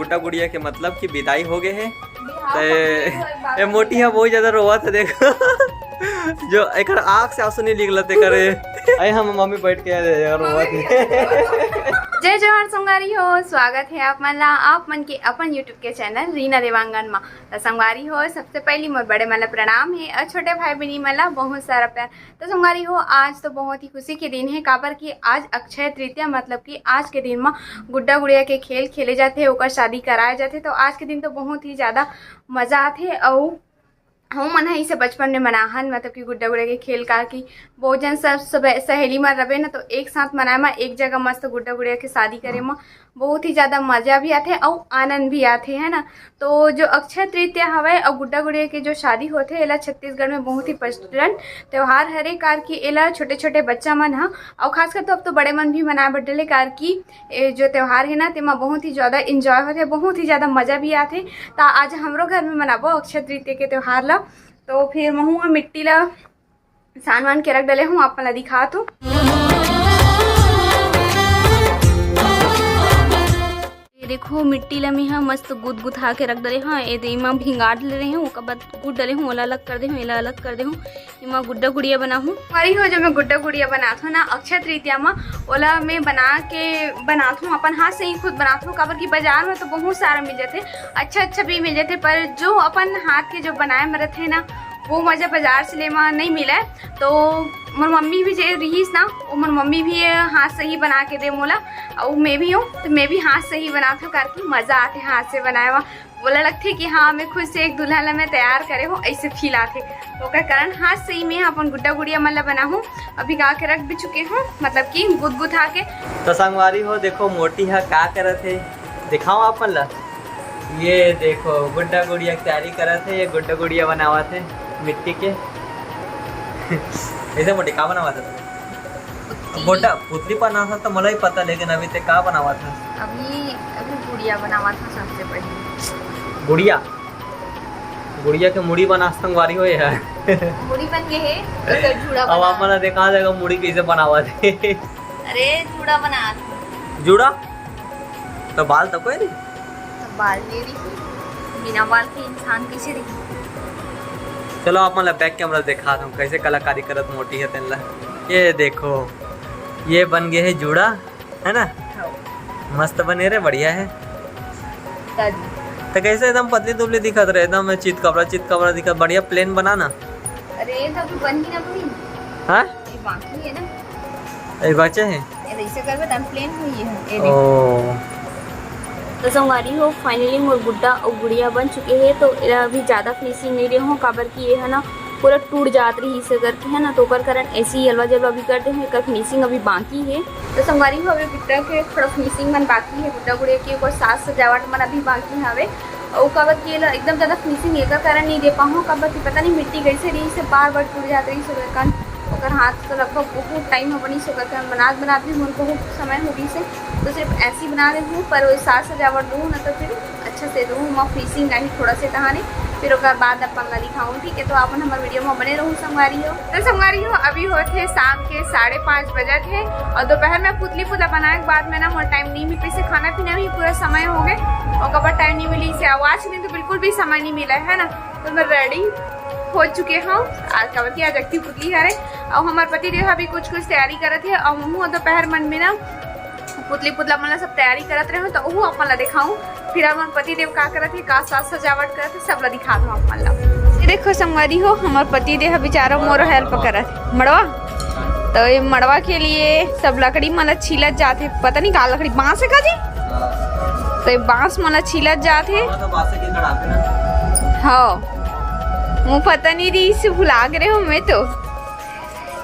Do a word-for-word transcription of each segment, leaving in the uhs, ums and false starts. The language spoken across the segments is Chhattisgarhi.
गुड्डा गुड़िया के मतलब कि विदाई हो गए हे। ते ए मोटी ह बहुत ज्यादा रोवत हे, देखो। जो एकर आँख से आंसू नहीं निकलत एकर। अरे हम मम्मी बैठ के यार रोवत हे। जय जोहार संगवारी हो, स्वागत हे आप मन ला आप मन के अपन YouTube के चैनल रीना देवांगन मा। त संगवारी हो, सबसे पहली मोर बड़े मन ला प्रणाम हे और छोटे भाई बहिनी मन ला बहुत सारा प्यार। त संगवारी हो, आज तो बहुत ही खुशी के दिन हे, काबर कि आज अक्षय तृतीया, मतलब कि आज के दिन म गुड्डा गुड़िया के खेल खेले जाथे, ओकर शादी कराए जाथे। तो आज के दिन तो बहुत ही ज्यादा मजा आथे। अउ हम मन ह इसे बचपन में मनाहन, मतलब कि गुड्डा गुड़िया के खेल का कि बहुत जन सब, सब सहेली मन रहे ना, तो एक साथ मनाए म एक जगह मस्त गुड्डा गुड़िया के शादी करे म बहुत ही ज्यादा मजा भी आथे अउ आनंद भी आथे, है ना। तो जो अक्षय तृतीया हवय अउ गुड्डा गुड़िया के जो शादी होथे, एला छत्तीसगढ़ में बहुत ही प्रचलन त्योहार हरे, कार कि एला छोटे-छोटे बच्चा मन ह अउ खासकर तो अब तो बड़े मन भी मनाए बर डले, कार कि ए जो त्योहार हे ना, तेमा बहुत ही ज्यादा enjoy होथे, बहुत ही ज्यादा मजा भी आथे। त आज हमरो घर में मनाबो अक्षय तृतीया के त्योहार ला। तो फिर महू ह मिट्टी ला सान वान के रख डले हूँ, आप मन ला दिखात हूँ। ये देखो, मिट्टी ला मैं ह मस्त गुदगुदा के रख डले हूँ। ये दे एमा भिंगा डले रहे हूँ, ओकर बाद गूंद डले हूँ, ओला अलग कर दे हूँ, एला अलग कर दे हूँ। एमा गुड्डा गुड़िया बनाहूँ। संगवारी हो, जो मैं गुड्डा गुड़िया बनात हूँ ना अक्षय तृतीया मा, ओला मैं बना के बनात हूँ, अपन हाथ से ही खुद बनात हूँ, काबर कि बाजार में तो बहुत सारा मिल जाथे, अच्छा अच्छा भी मिल जाथे, पर जो अपन हाथ के जो बनाए में रथे ना, वो मजा बाजार से ले म नहीं मिले। तो मोर मम्मी भी जे रिहिस ना, वो मोर मम्मी भी हाथ से ही बना के दे मोला, अउ मैं भी हूँ, तो मैं भी हाथ से ही बनात हूँ, करके मजा आथे हाथ से बनाए म। बोला लगथे कि हाँ, मैं खुद से एक दुल्हन ला मैं तैयार करे हूँ, ऐसे feel आथे। ओकर कारण हाथ से ही मैं अपन गुड्डा गुड़िया मन ला बनाहूँ। अभी गा के रख भी चुके हूँ, मतलब कि गुदगुदा के। तो संगवारी हो, देखो मोटी हा का करत हे, दिखाओ आप मन ला। ये देखो गुड्डा गुड़िया की तैयारी करत हे, ये गुड्डा गुड़िया बनावत हे मिट्टी के। ऐसे मोटी का बनावत हे? पुतली। गोटा पुतली बनावत हस त मोला ही पता, लेकिन अभी ते का बनावत हस? अभी, अभी गुड़िया बनावत हस सबसे पहले। गुड़िया? गुड़िया के मुड़ी बनास संगवारी हो ये ह। मुड़ी बन गे हे, एकर जूड़ा अब आप बना। मन ला देखा जाएगा मुड़ी कैसे बनावत हे। अरे जूड़ा बना। जूड़ा? तो बाल तो कोई नहीं। तो बाल नहीं रही, बिना बाल के इंसान कैसे रही? चलो आप मन ला back camera दिखा दूं, कैसे कलाकारी करत मोटी हे तेन ला। ये देखो, ये बन गए हे जूड़ा, है ना? हाँ। मस्त बने रे, बढ़िया है। दादी। तो कैसे एकदम पतली दुबली दिखत रहे, एकदम चितकबरा चितकबरा दिखत, बढ़िया plain बना ना। अरे तो अभी बन ही ना पूरी। हाँ? ये बाकी है ना। ये बचे हैं? ये ऐसे करबे तब plain हुई है। ये देख। ओ। तो संगवारी हो, finally मोर गुड्डा अउ गुड़िया बन चुके हे। तो एला अभी ज्यादा finishing नहीं दे हो, काबर कि ये है ना पूरा टूट जात रही से करके, है ना, तो ओकर कारण ऐसे ही अलवा जलवा भी कर दे हो। एकर finishing अभी बाकी है। तो संगवारी हो, अभी गुड्डा के थोड़ा finishing मन बाकी है, गुड्डा गुड़िया के ओकर साज सजावट मन अभी बाकी हवे। अउ काबर कि एला एकदम ज्यादा finishing एकर कारण नहीं दे पाहूँ, काबर कि पता नहीं मिट्टी कैसे रही से बार बार टूट जात रही से ओकर कारण। ओकर हाथ तो लगभग बहुत time हो बनी से ओकर कारण बनात बनात भी मोर बहुत समय हो गई से, तो सिर्फ ऐसे ही बना दे हूँ, पर वो साज सजावट दूँ ना तो फिर अच्छा से दूँ, मैं finishing नहीं थोड़ा से तहाने, फिर ओकर बाद अपन ला दिखाऊँ, ठीक है? तो आप मन हमर video में बने रहू संगवारी हो। तो संगवारी हो, अभी होत हे शाम के साढ़े पाँच बजत हे, और दोपहर में पुतली पुतला बनाए के बाद में ना मोर time नहीं मिल पाइसे, खाना पीना भी पूरा समय हो गए, और कबर time नहीं मिली से, आज के दिन तो बिल्कुल भी समय नहीं मिला है ना। तो मैं ready हो चुके हूँ, आज काबर कि आज अक्ति पुतली हरे, और हमार पति देव भी कुछ कुछ तैयारी करत हे, और महू दोपहर मन में ना पुतली पुतला मन ला सब तैयारी करत रहे हो, तो ओहू अपन ला दिखाऊं, फिर हमर पति देव का करत हे, का साज सजावट करत हे, सब ला दिखा दो अपन ला। ये देखो संगवारी हो, हमर पति देव बेचारा मोर help करत हे। मड़वा, तो ये मड़वा के लिए सब लकड़ी मन ला छीलत जात हे, पता नहीं का लकड़ी, बांस है का जी? तो ये बांस मन ला छीलत जात हे। हाँ, तो बांस के कड़ाके ना। हाँ, वो पता नहीं रही, इसे भुला गए हो मैं तो।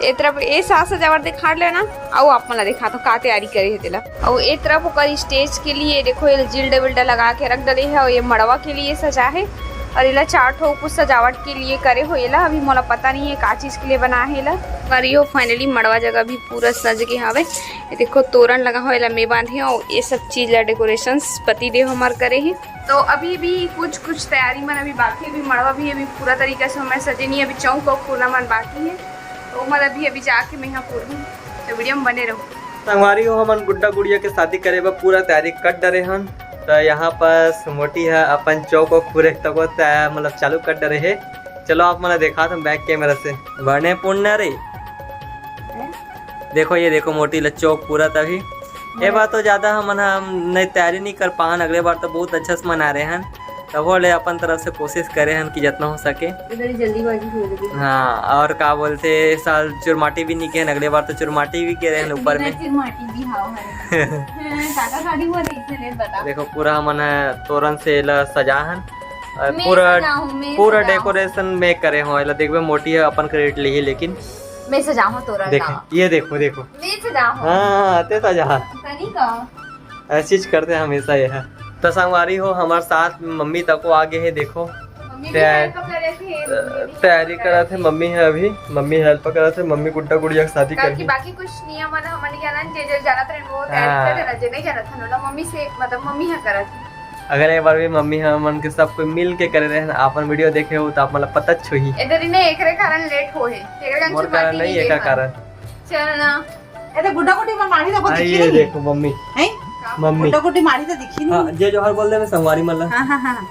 ए तरफ ए साज सजावट दिखा ले ना, अउ आप मन ला दिखात हूँ का तैयारी करे हे तेला। अउ ए तरफ ओकर stage के लिए देखो, ये जिल्डा विल्डा लगा के रख डले हे, अउ ये मड़वा के लिए सजा हे, अउ एला चार ठो कुछ सजावट के लिए करे हो एला। अभी मोला पता नहीं है का चीज के लिए बना हे एला, पर यो finally मड़वा जगह भी पूरा सज के हावे। ये देखो तोरण लगा हो, एला मैं बांधे हूँ, अउ ये सब चीज ला decorations पति देव हमार करे हे। तो अभी भी कुछ कुछ तैयारी मन अभी बाकी, अभी मड़वा भी अभी पूरा तरीका से हमें सजे नहीं, अभी चौक और कोना मन बाकी है। तो ओमन अभी, अभी जाके मैं यहाँ पूरहूँ, तो video में बने रहो। संगवारी हो, हमन गुड्डा गुड़िया के शादी करे बर पूरा तैयारी कर डरे हन। तो यहाँ पर मोटी ह अपन चौक वौक पूरे तको तै-, मतलब चालू कर डरे हे। चलो आप मन ला देखात हँव back camera से। बने पुण्य रे। देखो ये देखो मोटी ल चौक पूरा तभी। ए बार तो ज्यादा हमन ह नहीं तैयारी नहीं कर पान, अगले बार तो बहुत अच्छा से मना रहे हन। तभो ले अपन तरफ से कोशिश करे हन कि जितना हो सके। इधर ही जल्दीबाजी हो रही है। हाँ, और का बोलते, इस साल चुरमाटी भी नहीं किहे हन, अगले बार तो चुरमाटी भी किहे रहेन ऊपर में। चुरमाटी भी, हाँ, है। काका साड़ी हुआ रही थे, नहीं बता। देखो पूरा हमन ह तोरन से एला सजा हन और मैं पूरा, सजाऊँ, मैं पूरा सजाऊँ। Decoration में करे हँव। एला देखबे मोटी ह अपन credit लिही, लेकिन मैं सजाऊँ तोरन देख, ला। ये देखो, देखो। मैं सजाऊँ। हाँ, ते सजा। तनी का। ऐसी चीज करते हमेशा ये है। तो संगवारी हो, हमारे साथ मम्मी तको आ गए हैं, देखो। मम्मी भी तैयार-, help करे थे, मम्मी भी तैयारी help करा थे, करे थे। मम्मी है अभी, मम्मी help करा थे, मम्मी गुड्डा गुड़िया के शादी काहे कि करही। बाकी कुछ नियम मन हमन नहीं जानन, जे, जे जानत रहन वो तैयारी हाँ। करत रहन, जे नहीं जानत रहन, ओला मम्मी से, मतलब मम्मी है करत। अगर एक बार भी मम्मी हमन के सब कोई मिल के करे रहन, आपन video देखे हो तो आप मतलब पता छुही। इधर ही नहीं, एकरे कारण late हो है, एकरे कारण मोर चुरमाटी कारण नहीं, नहीं एकर दे कारण। चल ना। ए तो गुड्डा गुड्डी में माढ़ी तो आ, दिखी ये नहीं। देखो मम्मी। हैं? मम्मी। गुड्डा गुड्डी माढ़ी तो दिखी नहीं। हाँ, जय जोहार बोल दे मैं संगवारी मन ला। हाँ, हाँ, हाँ।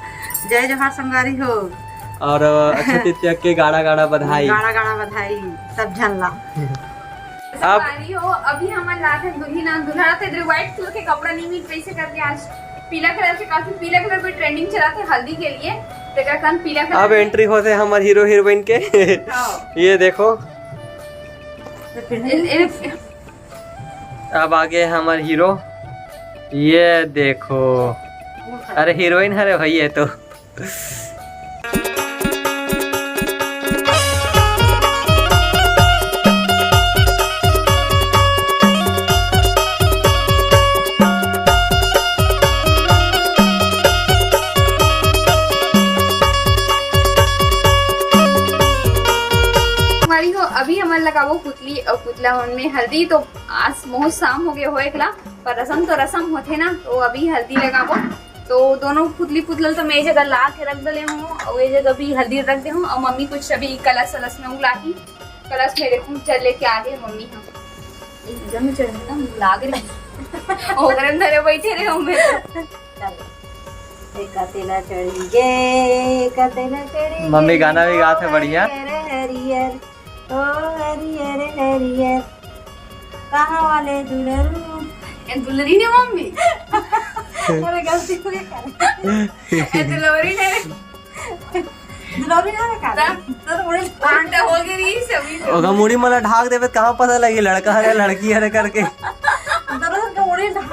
जय जोहार संगवारी हो। और, अ, अक्षय तृतीया के गाड़ा गाड़ा बधाई। गाड़ा गाड़ा बधाई, सब झन ला। अब संगवारी हो, अभी हमन लात हन दुल्हिन, दुल्हा ते इधर white colour के कपड़ा नहीं मिल पैसे करके आज पीला colour के, काफी पीला colour भी trending चला थे हल्दी के लिए। तेकर कारण पीला colour अब में entry होते हमर hero heroine के। हाँ। ये देखो। इन-, इन-, अब आगे हमर hero, ये देखो, अरे heroine हरे भाई ये तो। हमारी हो, अभी हमन लगाबो पुतली और पुतला मन में हल्दी। तो आज बहुत शाम हो गए हो एकला, पर रसम तो रसम होथे ना, तो अभी हल्दी लगाबो। तो दोनों पुतली पुतला तो मैं ए जगह ला के रख दले हूँ और ये जगह भी हल्दी रख दे हूँ। और मम्मी कुछ अभी कलश वलश में उलाही, कलश में देखूँ जल लेके आ गए मम्मी। हम एकदम चढ़ ना लाग रही ओकरे में धरे बैठे रहे हूँ मैं। चल, एक तेला चढ़ी गे, एक तेला चढ़ी मम्मी गे, गाना भी गात है ओ बढ़िया। हरियर हरियर, ओ हरियर हरियर, कहाँ वाले दुलरू? ए दुलरी ने मम्मी। अरे गलती हो गई। ए दुलरी ने। दुलरी ना का? तब तो उड़े उल्टा हो गई रही सभी तो। ओकर मुड़ी मन ला ढाक देबे त कहाँ पता लगी लड़का हरे लड़की हरे करके। दरअसल तो उड़े ढाक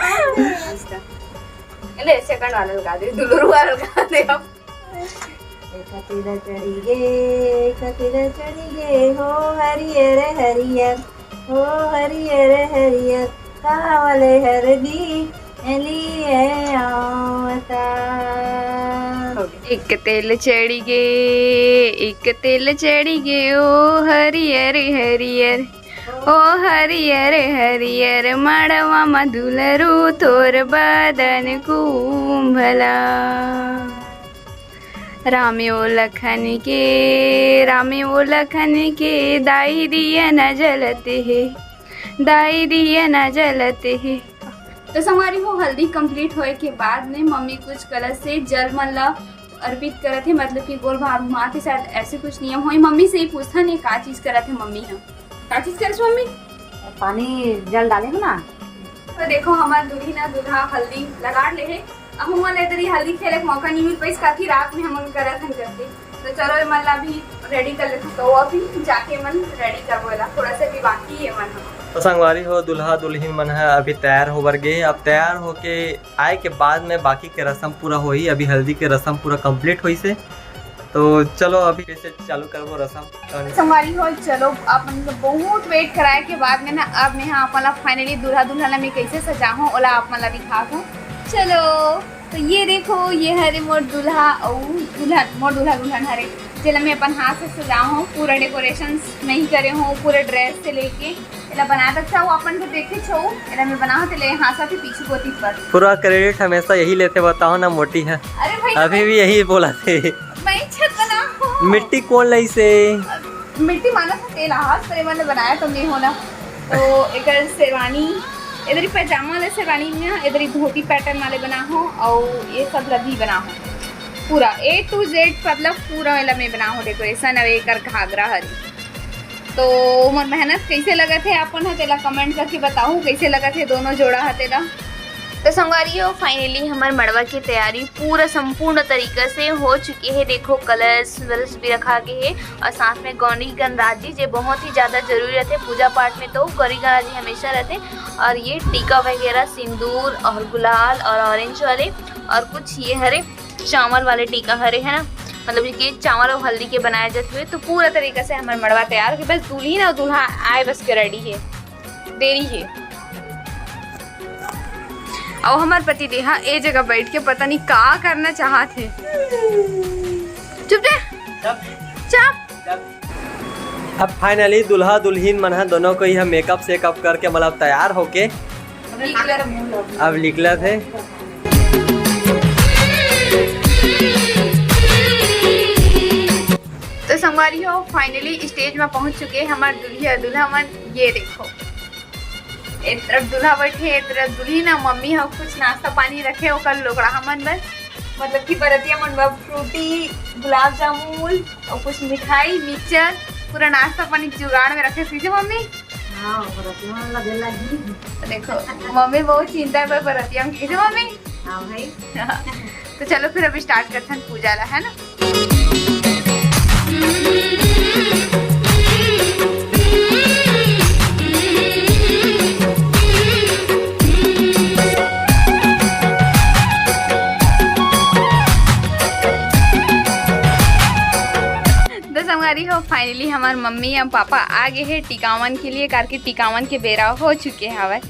दे। ले second वाला लगा दे, दुलरू वाला लगा दे अब। एक तेला चढ़ी गे, एक तेला चढ़ी गे, हो हरियर हरियर, हो हरियर हरियर, कावले हरदी लिए आवता। हो गया। एक तेल चढ़ी गे, एक तेल चढ़ी गे, ओ हरियर हरियर, ओ हरियर हरियर, मड़वा म दुलरू तोर बदन कुंभला। रामे ओ लखन के, रामे ओ लखन के, दाई दिया न जलत हे, दाई दिया न जलत हे। तो संगवारी हो, हल्दी complete होए के बाद में मम्मी कुछ कलश से जल मन ला अर्पित करत हे, मतलब कि गोल भार घुमा के, शायद ऐसे कुछ नियम होई। मम्मी से ही पूछथन, ये का चीज करत हे मम्मी ह? का चीज करस मम्मी? पानी जल डाले हो ना। तो देखो, हमार दुल्हिन अउ दूल्हा हल्दी लगा ले हे। अब हमन ला इधर ही हल्दी खेले के मौका नहीं मिल पाइस, काफी रात में हमन करत हन करके। तो चलो, ये मन ला भी ready कर लेते, तो वो अभी जाके मन ready करबो ला, थोड़ा सा भी बाकी है मन हमन। तो संगवारी हो, दूल्हा दुल्हिन मन ह अभी तैयार होबर गे। अब तैयार होके आए के बाद में बाकी के रस्म पूरा होही। अभी हल्दी के रस्म पूरा complete होइस हे। तो चलो अभी फिर से चालू करबो रस्म। संगवारी हो, चलो, आप मन के बहुत wait कराए के बाद में ना, अब मैं, हाँ, अपन ला finally दूल्हा दुल्हन ला मैं कैसे सजाहूँ, ओला आप मन ला दिखाहूँ। चलो, तो ये देखो, ये हरे मोर दूल्हा अउ दुल्हन, मोर दूल्हा दुल्हन हरे, जेला मैं अपन हाथ से सजाहूँ, पूरा decorations मैं ही करे हूँ, पूरे dress से लेके एला बनाए तक चाहो अपन के देखे छो, एला मैं बनाहूँ तेला हाथ साथ ही पीछू कोती पर। पूरा credit हमेशा यही लेथे, बताओ ना मोटी है। अरे भाई, अभी भी यही बोला थे। मैं छत बना हूँ। मिट्टी कौन लाई से? मिट्टी माना था तेल हाथ, पर ये मैंने बनाया तो मैं हो ना। तो एक शेरवानी एदरी पैजामा ले से रानी में, एदरी धोती पैटर्न वाले बना हो, और ये सब ला भी बना हो, पूरा A to Z, मतलब पूरा वाला में बना हो डेकोरेशन। और एकर घाघरा हरी, तो मोर मेहनत कैसे लगत हे, अपन ह तेला कमेंट करके बताहू, कैसे लगत हे दोनों जोड़ा ह तेला। तो संगवारी हो, फाइनली हमर मड़वा की तैयारी पूरा संपूर्ण तरीका से हो चुके हे। देखो, कलश वलश भी रखा गे हे और साथ में गौरी गणराज जी, जे बहुत ही ज्यादा जरूरी रहते पूजा पाठ में, तो गौरी गणराज जी हमेशा रहते। और ये टीका वगैरह, सिंदूर और गुलाल और ऑरेंज वाले, और कुछ ये हरे चावल वाले टीका हरे, है ना, मतलब कि चावल और हल्दी के बनाए जाते हुए। तो पूरा तरीका से हमर मड़वा तैयार हो गए, बस दुल्हिन और दूल्हा आए बस के रेडी है, देरी है। और हमार पति देहा ए जगह बैठ के पता नहीं का करना चाहत है। चुप रे, चुप। चुप। अब फाइनली दूल्हा दुल्हिन मन ह दोनों को यह मेकअप सेकअप करके, मतलब, तैयार होके अब निकलत हे। तो संगवारी हो, फाइनली स्टेज में पहुंच चुके हमार दुल्हिया दूल्हा मन। ये देखो, एक तरफ दूल्हा बैठे, एक तरफ दुल्हिन, मम्मी ह कुछ नाश्ता पानी रखे ओकर लोकड़ा हमन बर, मतलब कि बरतिया मन बर फ्रूटी, गुलाब जामुन और कुछ मिठाई, मिक्सचर, पूरा नाश्ता पानी जुगाड़ में रखे सीजे मम्मी। हाँ, बरतिया मन लगे लगी। तो देखो, मम्मी बहुत चिंता है पर बरतिया में, कैसे मम्मी? हाँ भाई। तो चलो फिर अभी स्टार्ट करते हैं पूजा ला, है ना? तो संगवारी हो, फाइनली हमार मम्मी और पापा आ गए हैं टिकावन के लिए, कार के टिकावन के बेरा हो चुके हवय।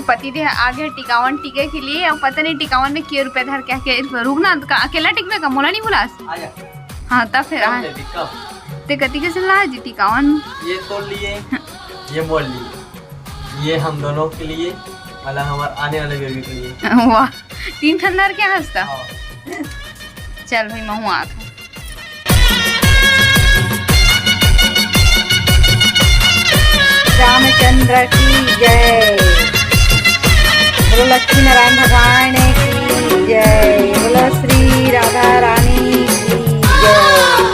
पति देह आ गए टिकावन टिके के लिए। अब पता नहीं टिकावन में के रुपया धर के आके, रुक ना, का अकेला टिकबे का? मोला नहीं बुलास। आ जा। हाँ, तब फिर आ। कम दे दी, कम। ते कति के सिला जी टिकावन? ये तोड़ लिए, ये मोड़ लिए, ये हम दोनों के लिए, मतलब हमारे आने वाले बेबी के लिए। वाह, तीन ठन धर के हंसता। हाँ। चल भाई, महू आत हूँ। रामचंद्र की जय। बोलो लक्ष्मी नारायण भगवान की जय। बोलो श्री राधा रानी की जय।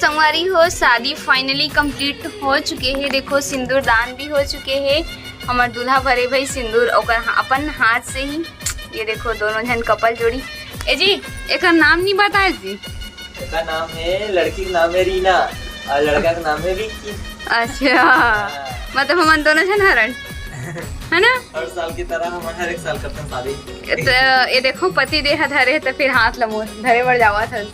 संगवारी हो, शादी फाइनली कंप्लीट हो चुके हे। देखो, सिंदूर दान भी हो चुके हे। हमर दूल्हा भरे भाई सिंदूर ओकर हा-, अपन हाथ से ही। ये देखो, दोनों झन कपल जोड़ी। ए जी, एकर नाम नहीं बताए जी। एकर नाम है, लड़की का नाम है रीना और लड़का का नाम है विक्की। अच्छा, हाँ। मतलब हमन दोनों झन हरन, है ना? हर साल की तरह हम हर एक साल करते हैं शादी। तो ये देखो, पति देह धरे तो फिर हाथ लमो धरे बर जावा था।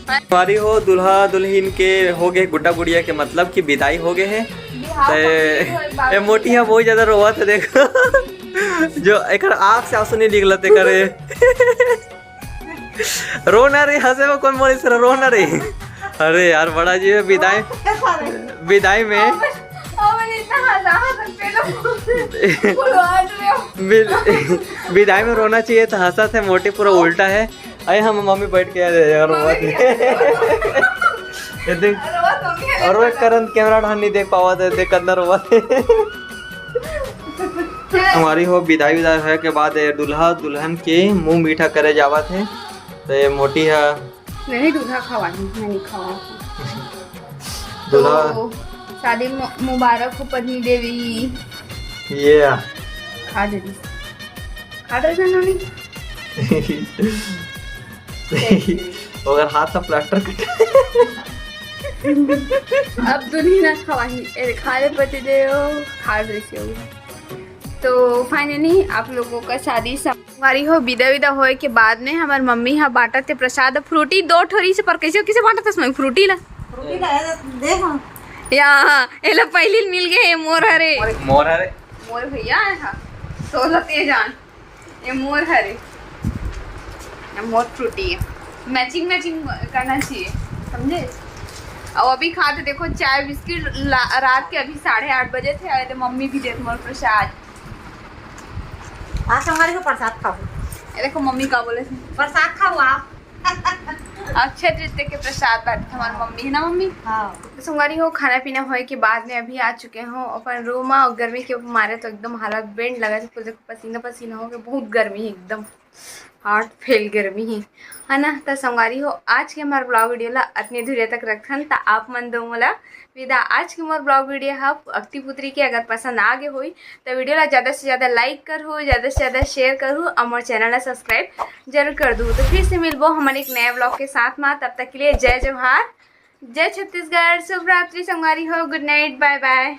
हमारी हो दूल्हा दुल्हिन के हो गए गुड्डा गुड़िया के, मतलब कि विदाई हो गए है। बिहाव ते complete होए के बाद ए मोटी है, बहुत ज्यादा रोवा था, देखो। जो एकर आँख से आंसू नहीं निकलते करे। रो ना रे, हंसे में कौन बोले सर, रो ना रे। अरे यार, बड़ा जी विदाई, विदाई में, अब इतना हंसा, हंसा, पेलो। फुलवा दे। विद-, विदाई में रोना चाहिए तो हंसा थे, मोटी पूरा उल्टा है। अरे हम मम्मी बैठ के यार, यार, रोवा थी। ये देख, रोवा तो नहीं है। और वो करण कैमरा ढान नहीं देख पावा थे, देख कितना रोवा थे। हमारी हो विदाई, विदाई होए के बाद ये दूल्हा दुल्हन के मुंह मीठा करे जावा थे। तो ये मोटी है। नहीं, दूल्हा खवा नहीं, मैं नहीं खवा। दूल्हा। तो शादी मु-, मुबारक हो पत्नी देवी। ये। खा दे दी। खा दे ना, नहीं। अगर हाथ से प्लास्टर कट। अब दुल्हिन खवाही, ए, खा ले पति देव, खा ले से हो। तो finally आप लोगों का शादी संगवारी हो, विदा विदा होए के बाद में हमर मम्मी हा बांटत हे प्रसाद फ्रूटी दो ठोरी से, पर कैसे कैसे बांटत हस मम्मी फ्रूटी ला? फ्रूटी ला, ए, देखो। या, हाँ, एला पहली मिल गए, ये मोर हरे। मोर हरे। मोर भैया है हा, तो लते जान, ये मोर हरे, ये मोर फ्रूटी है, मैचिंग मैचिंग करना चाहिए, समझे? और अभी खाते देखो चाय बिस्किट ला-, रात के अभी साढ़े आठ बजे थे, अरे मम्मी भी देख मोर प्रसाद। आज हमारे को प्रसाद खाओ। ये देखो मम्मी का बोले थे, प्रसाद खाओ आप। अक्षय तृतीया के प्रसाद बांटत हमार मम्मी, है ना मम्मी? हाँ। तो संगवारी हो, खाना पीना होए के बाद में अभी आ चुके हो अपन रूम में, और गर्मी के मारे तो एकदम हालत बेंड लगा थे, पूरे पसीना पसीना हो गए, बहुत गर्मी है एकदम, हार्ट फेल गर्मी है, है ना? तो संगवारी हो, आज के हमारे ब्लॉग वीडियो ला अतने दूरिया तक रखन, तो आप मन दो मोला विदा। आज के मोर ब्लॉग वीडियो हा अक्ति पुत्री के अगर पसंद आ गए होई तो वीडियो ला ज्यादा से ज्यादा लाइक करहु, ज्यादा से ज्यादा शेयर करहु और मोर चैनल ला सब्सक्राइब जरूर कर दू। तो फिर से मिलबो हमन एक नया ब्लॉग के साथ में, तब तक के लिए जय जोहार, जय छत्तीसगढ़, शुभ रात्रि संगवारी हो, गुड नाइट, बाय बाय।